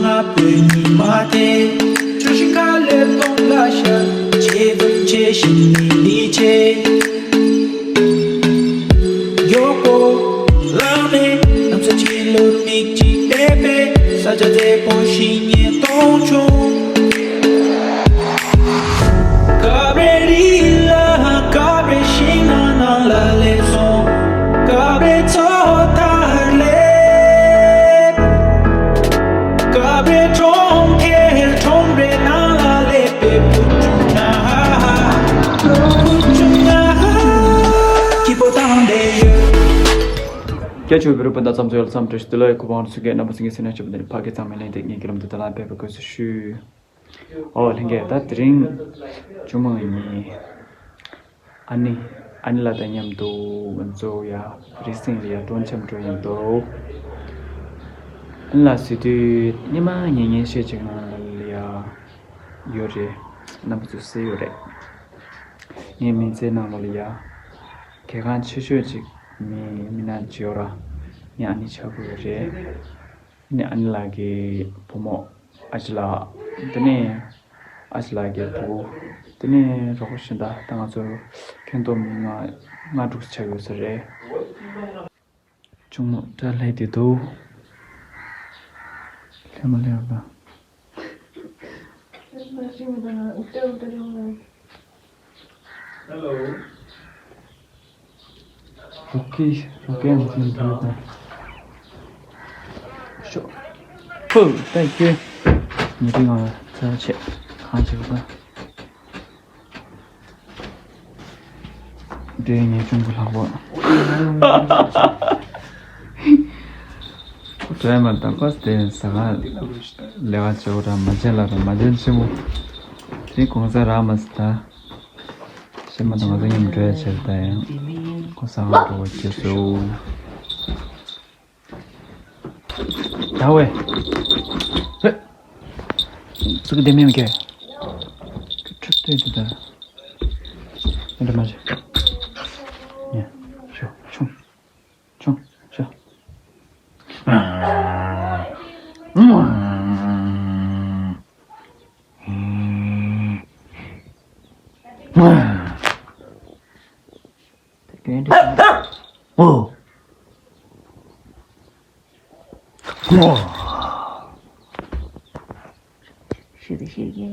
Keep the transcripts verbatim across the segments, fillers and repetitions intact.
ང་བོད་ཉི་མ་དེ། ཁྱོད་ཤིང་ཁ་ལེབ་སྟོང་ལ་ཤར། ཆེ་བུ་ཆེ་ཞིང་ནི་ལི་ཆེ། མགྱོགས་པོ་ལངས་ནས་གནམ་ས་ཕྱི་ལོ་མིག་གཅིག་བལྟས་པས། ས་ཆ་མཛེས་པོ་ཞིག་རྙེད་མཐོང་བྱུང་། ཀ་བའི་རི་ལ་ཀ་བའི་ཤིང་ནགས་ནང་ལ་སླེབས་སོང་། ཀ་བའི་མཚོ་མཐར་སླེབས། ཀ་བའི་གྲོང་ཁྱེར་ཁྲོམ་རའི་ནང་ལ་སླེབས་པའི་བུ་ཆུང་ང་། བུ་ཆུང་ང་སྐྱིད་པོ་བཏང་བསྡད་ཡོད། སྐྱབས་མཆོག་བོད་རིགས་སྤུན་ཟླ་ཚང་མ་ཚོ་ཡོད་ལ་འཚམས་འདྲི་ཞུ། འདི་ལ་ཡི་གུ་བང་རུ་ཚུགས་ཀྱི་རྣམ་པ་ཚོ་ངའི་སེམས་ནང་སྐྱིད་པོ་འདི་ནི་ཕ་གི་ཚང་མའི་ལན་དེ་ངའི་སྐྱིད་ལམ་དུ་ད་ལམ་ཕེབས་པའི་དགོས་སུ་ཞུ། ཨོ་ལྷན་རྒྱས། ད་དེ་རིང་ཆུང་མ་ངའི་ཨ་ནེ་ཨ་ནེ་ལགས་དང་མཉམ་དུ་ང་ཚོ་ཡ་རི་སེང་ལ་ཡ་སྤྲོ་འཆམ་འགྲོ་ཡིན་འདུག་ཨ་ནེ་ལགས་ཟེར་དུས་སྙེ་མ་ཉེ་ཉེ་ཤས་ཅིག་ནང་ལ་ཡ་ཡོད་རེད། རྣམ་པ་ཚོས་གཟིགས་ཡོད་རེད། ངའི་མི་ཚེ་ནང་ལོགས་ལ་ཡ་གལ་འགངས་ཆེ་ཤོས་ཅིག་མི་མི་སྣ་ཅིག་ཡོད་ར། ངའི་ཨ་ནེ་ཆགས་ཀྱི་ཡོད་རེད། ནས་ཨ་ནེ་ལགས་ཀྱི་བུ་མོ་ཨ་ཅེ་ལགས། དེ་ནས་ཨ་ཅེ་ལགས་ཀྱི་བུ། དེ་ནས་རོགས་པ་གཞན་དག་ད་ང་ཚོར་ཁྱོན་བསྡོམས་མི་ལྔ་ལྔ་དྲུག་ཆགས་ཡོད་ས་རེད། ཆུང་མོ་སྐྲ་ལྷས་ཏེ་འདུག་ལྷས་མ་ལྷས་པ། Hello. རོ་ཀི་རོ་ཀི་ཡང་ཚན་དུ་དང་། ཤོ། ཧུ། ད་ཀྱེ། ཉི་དུས་ང་ཚར་ཆེ་གང་བྱེད་པ། འདྲེ་ངས་ཅུང་གི་ལྷག་པ། འདྲེ་མ་དང་པ་དེ་ཟ་ག་ལས་ཀ་བྱེད་འོ་ར་མ་བྱེད་ལ་ར་མ་བྱེད་ཆེན་མོ། དེ་གོང་ས་ར་མ་སི་ད། ཤེས་མ་དང་ང་ཚོ་མཉམ་འགྲོ་ཡ་བྱེད་ད་ཡང་ཁོ་ས་ག་འགྲོ་བ་ཁྱེད་སུ། ད་ཝེ། ཧེ། ཙུ་གུ་དེ་མེད་མི་ཁྱེར། ཁྲུ་ཏོས་དེ་ད། འདི་མ་བྱེད། ཉ། ཤོ། ཆུང་། ཆུང་། ཤོ། ཨོ། ཤི་དེ་ཤི་གི།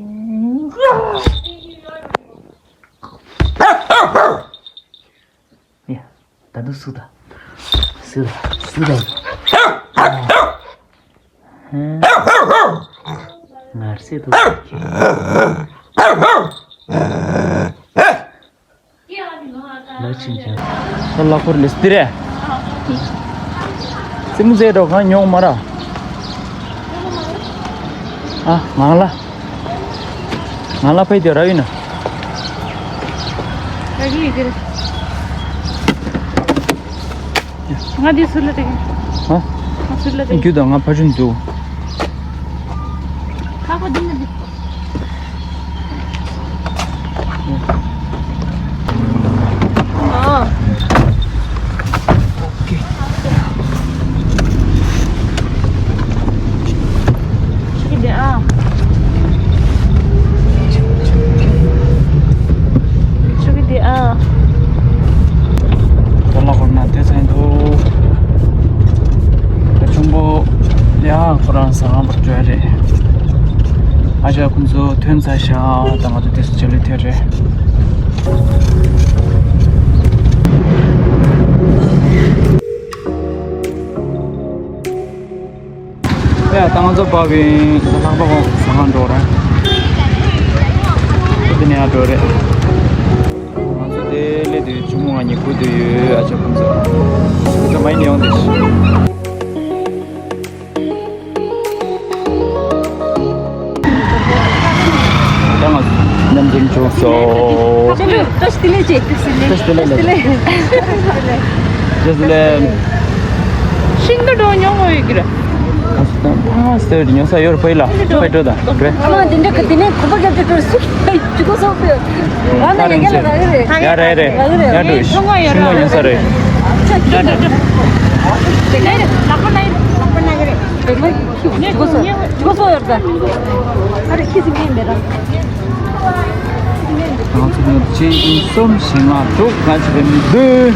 ཡ། ད་དུང་སུ་ད། སུ་ད། སུ་ད། ངར་སེ་དུ། ལ་ཆིན་ཆིན། ད་ལ་འཁོར་ལེ་སི་ཏི་རེ། སི་མུ་ཟེ་འགྲོ་གང་ཉོག་མ་ར། ཨ་ང་ལ། ང་ལ་ཕེ་དེ་ར་ཡིན་ན། ར་གི་ཡི་གེ་རེད། ང་འདི་ཟུར་ལ་སྟེགས། ཧ། ང་ཟུར་ལ་སྟེགས། རྒྱུ་དང་ང་ཕ་ཆུང་འདུག་ཁ་ཁ་འདི་ན་འདི། ཨ། ཨོ་ཀེ། ཆུ་གི་དེ་ཨ། ཆུ་གི་དེ་ཨ། ད་ལ་ཁོ་ན་དེ་ཚན་དུ། ད་ཆུང་པོ་ཡ་ཁོ་རང་ཟ་ཁང་པར་འགྲོ་ཡ་རེད། ཨ་ཅག་ཁོང་ཚོ་ཐོན་ཚར་ཤག་ད་ང་ཚོ་དེ་སུ་ཆ་ལུས་ཐེ་རེད། ཡ། ད་ང་ཚོ་བབས་པའི་ད་ལྷག་པ་ཁོང་ཟ་ཁང་འགྲོ་ར། དེ་ནས་ཡར་འགྲོ་རེད། ང་ཚོ་དེ་སླེབས་དུས་ཆུ་མོ་ང་གཉིས་ཁུག་དུས་ཡོད། ཨ་ཅག་ཁོང་ཚོ་ཁོང་ཚོ་མ་ཡིན་ཡོང་དུས། ད་ང་ཚོ་མཉམ་འཛོམས་བྱུང་སོང་། བཀྲ་ཤིས་བདེ་ལེགས་བྱེད། བཀྲ་ཤིས་བདེ་ལེགས་ལ། བཀྲ་ཤིས་བདེ་ལེགས། བཀྲ་ཤིས་བདེ་ལེགས། བཀྲ་ཤིས་བདེ་ལེགས། ཤིང་ཏོག་འགྲོ་མྱོང་བ་ཡོད་ཀྱི་རེད། ཨ་སི་ཏང་ཕ་སྟེ་ཉོ་ས་ཡོད་རེད། ཕ་ཡི་ལ་ཕ་ཡི་འགྲོ་དང་འགྲོ། ཨ་མ་འདི་འདྲ་གི་དེ་ནས་ཁོ་པ་རྒྱབ་ཀྱི་འགྲོ་སུ་ཕ་ཡི་ཅི་གོ་སོག་པའི། ཨ་ན་ཡ་ག་ལ་ར་གི་རེད། ཡ་རེད་རེད། ཡ་འགྲོ་ཤིང་ཏོག་ཉོ་ས་རེད། འགྲོ་འགྲོ་འགྲོ། དེ་ནས་ལག་པ་ན་ཡི་ལག་པ་ན་གི་རེད། ང་ཚོ་ནི་གཅིག་གསུམ་བཞི་ལྔ་དྲུག་ང་ཚོ་རེ་མི་འདུག་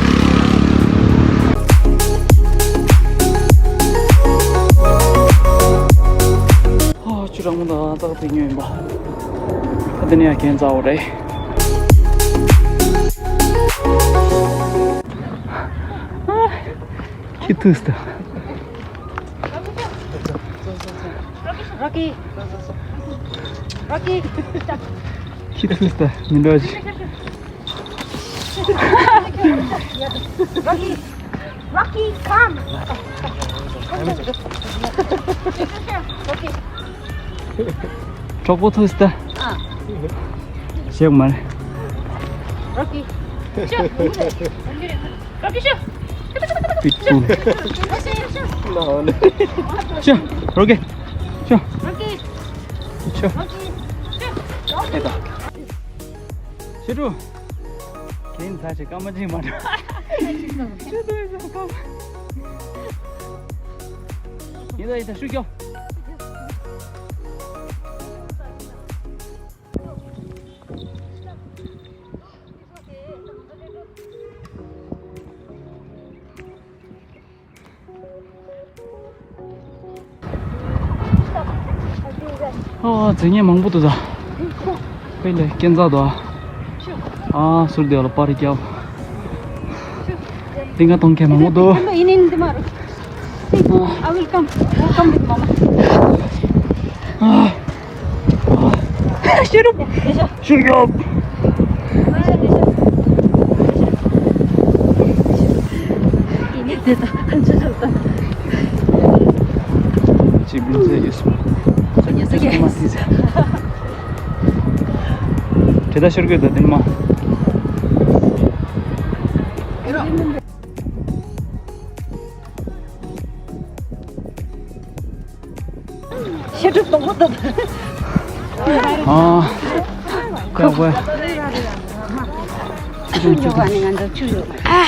ཨ་ཆུ་གྲང་མོ་དང་ཙག་ཙིག་ཉོས་ཡིན་པ། ད་དེ་ནས་ཡང་གན་ཚ་བོ་རེད། ཁྱི་ཐུག་སྟེ། Rocky. Rocky. ཁྱི་ཐུག་སྟེ་མི་འགྲོ་ཅི། Rocky. Rocky, come. Rocky. གྲོགས་པོ་ཐུག་སྟེ། ཞེག་མ་རེད། Rocky. Rocky, sure. Rocky, sure. པི་ཀུ། ཤ། རོ་ཀེ། ཤ། རོ་ཀེ། ཤ། རོ་ཀེ། ཤ། ཨེ་ད། ཤ་ཀྲུ། གན་ཚ་ཆེ་སྐར་མ་གཅིག་མ་འགྲོ། ཤ་ཀྲུ་ཡིན་ས་སྐར་མ། ཡིན་ད་ཡིན་ད་ཤུགས་རྒྱོབ། ཨོ། མཛེས་ཉེ་མང་པོ་འདུག་ད། དཔེ་ལས་སྐྱེ་འཛག་འདུག་ཨ། ཟུར་དེ་ལ་པར་རྒྱབ། གླིང་ག་གཏོང་མཁན་མང་པོ་འདུག I will come. Welcome with mama. ཤེས་རབ། ཤེས་རབ། ཅི་མིན་ཟེར་ཡོད་སོང་། དེ་ད་ཤོར་གི་ད་དེ་མ། ཤེས་སྒྲུབ་དང་པོ་དང་། ཨ། ཁག་པོ། ཆུ་ཉོ་བ་ནི་ང་ཚོ་ཆུ་ཡོད། ཨ།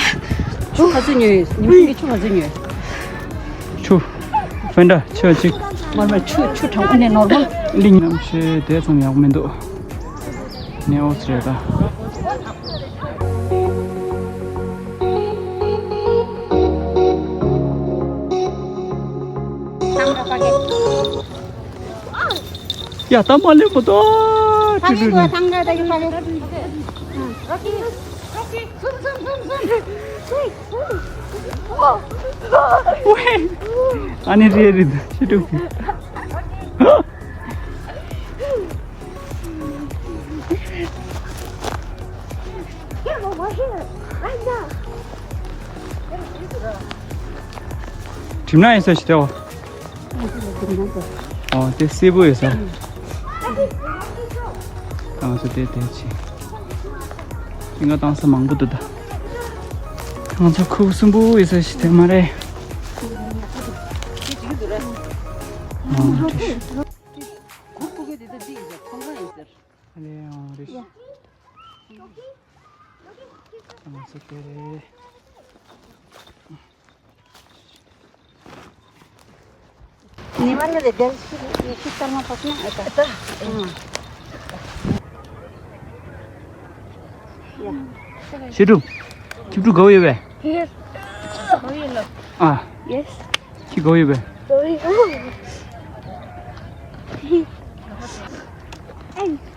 ཆུ་ག་ཚོད་ཉོས། ཉི་མ་གཅིག་གི་ཆུ་ག་ཚོད་ཉོས། ཆུ། ཕན་ད་ཆུ་གཅིག་མར་མར་ཆུ་ཆུ་གྲང་པོ་ནས་ནོར་མལ། གླིང་ནམ་ཤེས་དེ་ཙམ་ཡག་མི་འདུག་ནེའོ་སི་རེད་ད། ཡ་ད་མ་ལེན་མོ་ཏོ། ཐང་གི་གོ་ཐང་གི་ད་གི་ཕ་གི། ཨ་ནི་རེད་རེད་ཤི་ཏུ། གྲིམ་ན་ཡིན་ས་ཞིག་སྟེ་འོ། ཨོ་དེ་སེར་པོ་ཡོད་ས། ང་ཚོ་དེ་དེ་ཆེ། ང་དང་ས་མང་པོ་འདུག་ད། ང་ཚོ་ཁུག་སུམ་པོ་ཡོད་ས་ཞིག་དེ་མ་རེད། ཨོ་དེ་ཤི། ཁུག་ཁུག་གི་དེ་ད་ཅི་ཡིན་ཟེར་ཁོང་ཁ་ཡིན་ཟེར། ཨ་ལེ་ཨོ་རེད་ཤི། ང་ཚོ་དེ་རེད། ཉི་མ་ལ་རེ་བདེ་ཞིག་ཤི་སྟར་མ་ཕོག་ན་ཨེ་ད། ཨེ་ད། ཨང་། ཡ། ཤེས་སྒྲུབ། ཁྱི་ཕྲུག་དགའ་བོ་ཡོད་པས། ཡེས། ཨ། ཡེས། ཁྱི་དགའ་བོ་ཡོད་པས།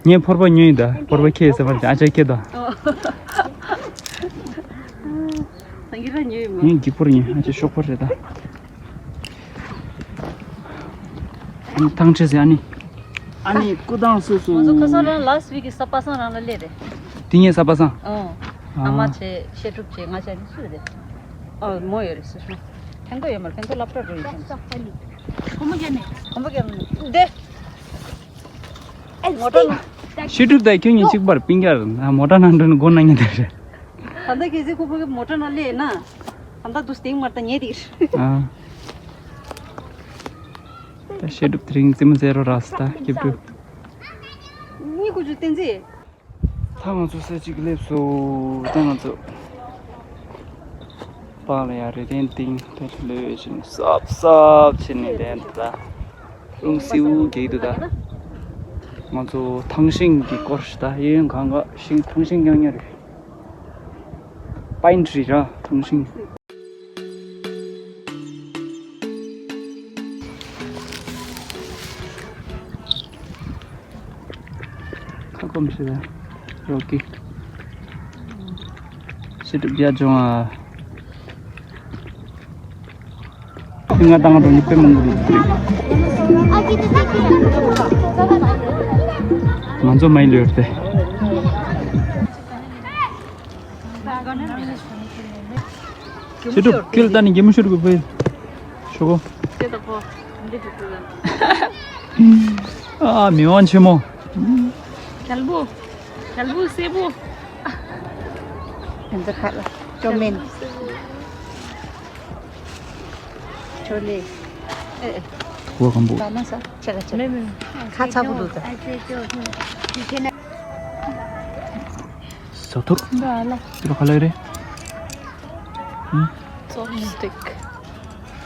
ངས་ཕོར་པ་ཉོས་ཡིན་ད། ཕོར་པ་ཁྱེད་ཟེར་བར་ཨ་ཅག་ཁྱེད་ད། སངས་རྒྱས་རང་ཉོས་ཡོད་མ། ངས་གི་ཕོར་ཉོས། ཨ་ཅག་ཤོག་ཕོར་རེད་ད། ཨ་ནི་ཐང་ཆད་ཟེར། ཨ་ནི། ཨ་ནི་སྐུ་ཐང་སོ་སོ། ང་ཚོ་ཁ་སང་རང་ལ་སི་ཝིག་གི་གཟའ་པ་སངས་རང་ལ་སླེབས་རེད། དེ་ངའི་གཟའ་པ་སངས། ཨོ། ཨ་མ་བྱས་ཤེས་སྒྲུབ་བྱས་ང་བྱས་ནི་སུ་རེད། ཨོ་མོ་ཡོད་རེད་སུ་སུ། ཕན་ཐོགས་ཡོད་མ་རེད། ཕན་ཐོགས་སློབ་གྲྭ་འགྲོ་ཡོད་ཀྱང་། གོམ་པ་རྒྱབ་ནས། གོམ་པ་རྒྱབ་ནས་འདི། ཨེ་མོ་ཊ་ནང་། ཤེས་སྒྲུབ་དང་ཁྱོད་གཉིས་གཅིག་པར་སྤུན་ཀྱག་རེད། ང་མོ་ཊ་ནང་འགྲོ་ནས་སྒོ་ནང་ཉལ་བསྡད་རེད། ད་ལྟ་གལ་སྲིད་ཁོ་ཕ་གི་མོ་ཊ་ནང་སླེབས་ན། ད་ལྟ་འདུག་སྟེང་མར་ད་ཉལ་བསྡད་རེད། ཨ། ད་ཤེས་སྒྲུབ་དེ་རིང་རྩེད་མོ་རྩེ་རོགས་རག་སོང་ད་སྐྱིད་སྒྲུབ། གཉིད་ཁུག་ཆུ་བསྟན་འཛིན། ད་ང་ཚོ་ས་གཅིག་སླེབས་སོང་། ད་ང་ཚོ། པང་ལ་ཡང་རེ་རེན་ཏིང་དེ་ལོས་བཞིན་སབ་སབ་བྱས་ནས་བསྡད་འདུག་ད། རླུང་སེའུ་རྒྱག་འདུག་ད། ང་ཚོ་ཐང་ཤིང་གི་སྐོར་ཞིག་ད་ཡིན་གང་ག་ཤིང་ཐང་ཤིང་རྐྱང་རྐྱང་རེད། པའིན་ཊི་རི་ར་ཐང་ཤིང་། ཁ་སྐོམ་ཞིག་ལ་རོགས་ཀྱི་ཤེས་སྒྲུབ་རྒྱ་སྦྱོང་ཨ། ང་དང་རོགས་ནི་དཔེ་མང་པོ་རེད། ང་ཚོ་མ་ཡིན་ལོས་ཏེ། ཤེས་སྒྲུབ་ཁྱོད་ལ་ད་ནི་གད་མོ་ཤོར་དགོས་པས། ཤོག་གོ། ཁྱེད་ད་ཕོ། འདི་འདྲ་ཞིག་ཨ། མི་དབང་ཆེན་མོ། རྒྱལ་པོ། རྒྱལ་པོ་སྲས་པོ། འདི་ཁ་ལ་ཅོ་མིན། ཅོ་ལེ། ཨེ་ཨེ། ཝེལ་ཀམ་བུ། ད་ན་ས་ཆ་ག་ཆ། མེ་མེ། ཁ་ཚ་པོ་འདུག་ད། ཟ་ཐུར། འདི་ལ་ཁ་ལག་རེད། ཨུམ། ཅོབ་སི་ཊིག།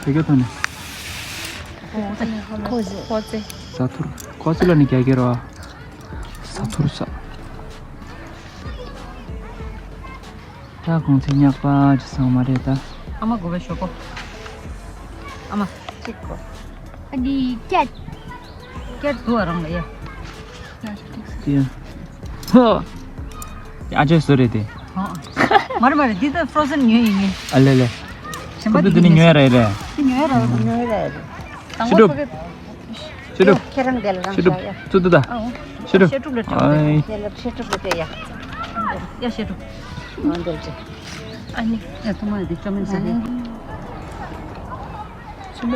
དེ་ག་ཐོན་ནས། ཁོ་ཙེ། ཟ་ཐུར། ཁོ་ཙེ་ལ་ནི་རྒྱ་སྐད་རོ། ཟ་ཐུར་ཟ། ད་གོང་ཚེ་ཉག་པ་ཅི་སོང་མ་རེད་ད། ཨ་མ་དགོས་པའི་ཞོག་གོ། ཨ་མ། ཅིག་གོ། ཨ་ནི་ཀེཊ། ཀེཊ་དུ་བ་རང་ལ་ཡ། ཡ་ཞིག་ཏིག་སི། ཡ། ཧོ། ཨ་ཅེ་སུ་རེད་དེ། ཧོ། མ་རེད་མ་རེད། འདི་ད་ཕྲོ་ཟན་ཉོས་ཡིན་ངས། ཨ་ལེ་ལེ། གཞན་པ་ཁོ་ཚོ་འདི་ནི་ཉོས་ར་ཡིན་རེད། འདི་ཉོས་ར་ཉོས་ར་ཡིན། ཤེས་སྒྲུབ། ཤེས་སྒྲུབ། ཁྱེད་རང་དེ་ལ་རང་ཤེས་སྒྲུབ་ཤོག་ཡ། ཚུར་འདུག་ད། ཨ་འོ། ཤེས་སྒྲུབ། ཤེས་སྒྲུབ་ལ་སྤྲད་པ་རེད། ཨའི། ཡ་ལབ་ཤེས་སྒྲུབ་ལ་སྤྲད་ཡ། ཡ་ཤེས་སྒྲུབ། ཨ་འདི་ལ་སྤྲད། ཨ་ནི་ཡ་ཐུ་མ་འདི་ཅོ་མིན་ཟ་ནི། ཕྱི་མ།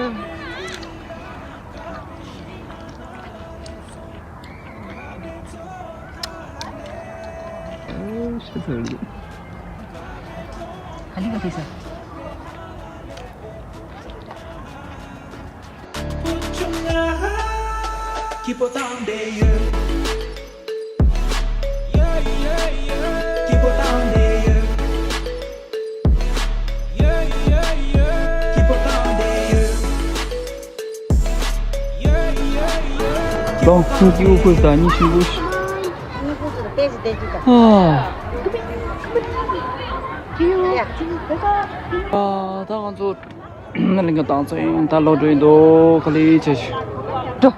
ཨོ་ཤེས་ཚར་འདུག་ག་ལི་ག་ཐེ་ས། Keep on down there, yeah. Yeah, yeah, yeah. Keep on down there, yeah. Yeah, yeah, yeah. Keep on down there, yeah. Yeah, yeah, yeah. Keep on down there, yeah. ཨ། ད་ང་ཚོ་གླིང་ག་དང་ཚོ་ཡིན། ད་ལོག་འགྲོ་ཡིན་འདུག་ག་ལེ་ཆེ་ཞིག་འགྲོ།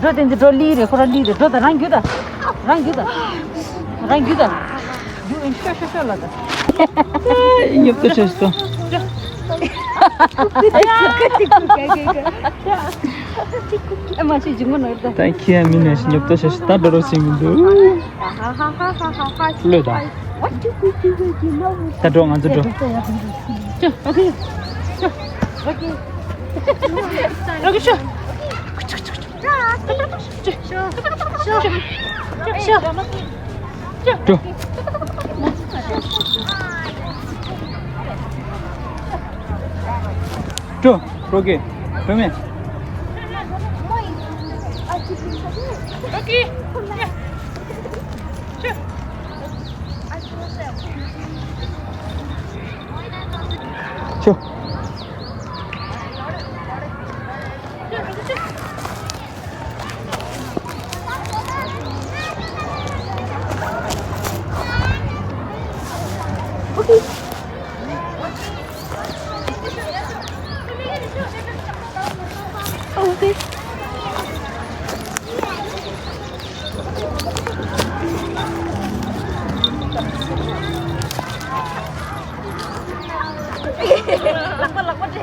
འགྲོ་དེ་འདི་འགྲོ། ལི་རེད། ཁོ་རང་ལི་རེད། འགྲོ་ད། རང་རྒྱུག་ད། རང་རྒྱུག་ད། རང་རྒྱུག་ད། རྒྱུག་ཨིན། ཤོ་ཤོ་ཤོ་ལ་ད། ཉོབ་ཏོ་ཤ་ཤི་ཏོ། ཨ་མ་ཤི་འཇིགས་མ་ནོར་ད། ད་ཁྱི་ཡ་མི་ནས་ཤི་ཉོབ་ཏོ་ཤ་ཤི་ད་འགྲོ་རོགས་ཤིག་མི་འདུག་ཧ་ཧ་ཧ་ཧ་ཧ་ཧ། ལོས་ད། ད་འགྲོ་ང་ཚོ་འགྲོ། ཅོ། ཨོ་ཁེ། ཅོ། ཨོ་ཁེ། ཨོ་ཁེ་ཤོ། ཅོ། ཅོ། ཅོ། ཅོ། ཅོ། ཅོ། ཅོ། ཅོ། ཅོ། རོ་ཀེ། ཅོ་མེ། ཨོ་ཁེ། ཅོ། ཅོ། ལག་པ་ལག་པ་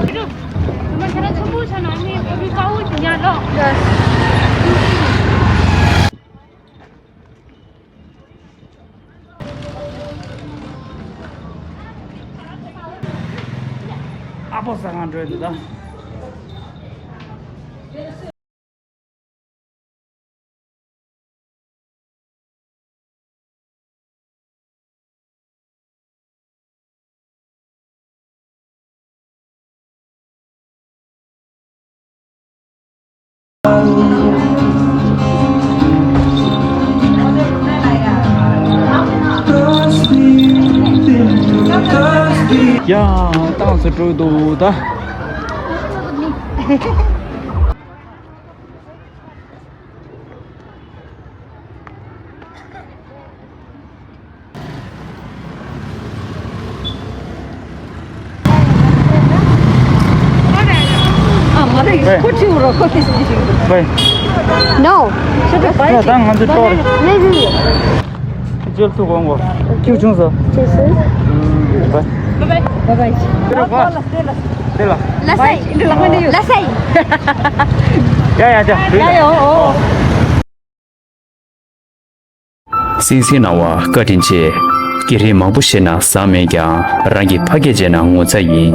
སྤྲད། ཁྱེད་རང་ཚོ་པོ་ཆ་ནང་མི་བོད་པའི་དཀར་པོ་ཞིག་ཉར་རོགས། ཨ་ཕོ་ཟ་ཁང་འགྲོ་ཡི་འདུག་ད། ཡ། ཏང་སུ་འགྲོ་འདུག་ད། ཨ་མ་རེད། ཁོ་ཁྲིའུ་རོ་ཁོ་ཁྲིས་ཀྱི་ཞིག་འདུག་ཝེ། No. Should we buy? ད་ང་ཚོ་ཏོར། Maybe. ཇེལ་ཐུག་གོང་གོ། ཁྱུག་ཆུང་ཟོ། ཅེས་སུ། ཝེ། Bye bye. Bye bye. དེ་ལ་གོ། དེ་ལ། དེ་ལ། ལ་སའི། ལ་སའི། ཡ་ཡ་ཡ། ཡ་ཡ། ཨོ། གསན་གཟིགས་གནང་བར་བཀའ་དྲིན་ཆེ། སྐད་རིགས་མང་པོ་ཤེས་ན་བཟང་མེད་ཀྱང་རང་གི་ཕ་སྐད་བརྗེད་ན་ངོ་ཚ་ཡིན།